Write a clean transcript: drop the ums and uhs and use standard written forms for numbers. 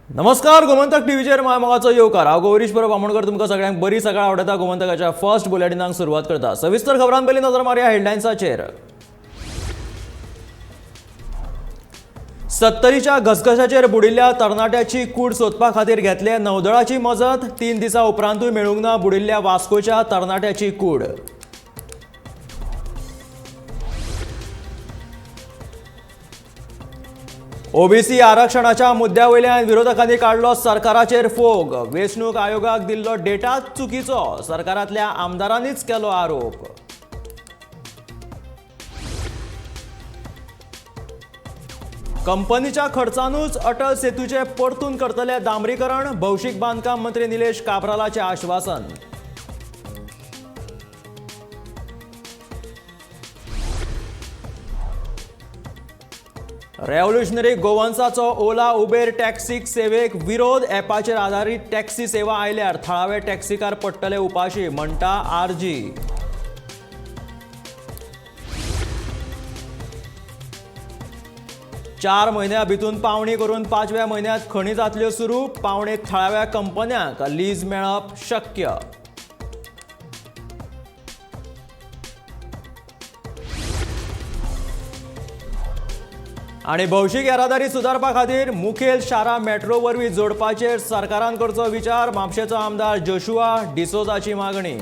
नमस्कार, गोमंतक टीव्हीचेर माय मोगाचो येवकार. हांव गौरीश परब आमोणकर तुमकां सगळ्यांक बरी सकाळ आवडटा. गोमंतकाच्या फर्स्ट बुलेटिनाक सुरवात करता. सविस्तर खबरां पयलीं नजर मारया हेडलायन्साचेर. सत्तरीच्या घसघशाचेर बुडिल्ल्या तरणाट्याची कूड सोदपा खातीर घेतले नौदळाची मजत. 3 दिसां उपरांतूय मेळूंक ना बुडिल्ल्या वास्कोच्या तरणाट्याची कूड. ओबीसी आरक्षणाच्या मुद्द्या वयल्यान विरोधकांनी काडलो सरकाराचेर फोग. वेंचणूक आयोगाक दिल्लो डेटाच चुकीचो, सरकारांतल्या आमदारांनीच केलो आरोप. कंपनीच्या खर्चानूच अटल सेतूचे परतून करतले डांबरीकरण, भौशीक बांदकाम मंत्री निलेश काब्रालाचें आश्वासन. रेव्होल्युशनरी गोवन्साचो ओला उबेर टॅक्सी सेवेक विरोध. ॲपाचेर आधारीत टॅक्सी सेवा आयल्यार थळावे टॅक्सीकार पडटले उपाशी, म्हणटा आरजी. चार म्हयन्या भितून पावणी करून 5व्या म्हयन्यांत खणी जातल्यो सुरू. पावणेंत थळाव्या कंपन्यांक लीज मेळप शक्य. आनी भौशीक येरादारी सुदारपा खातीर मुखेल शारां मेट्रो वरवीं जोडपाचेर सरकारान करचो विचार, म्हापशेचो आमदार जोशुआ डिसोजाची मागणी.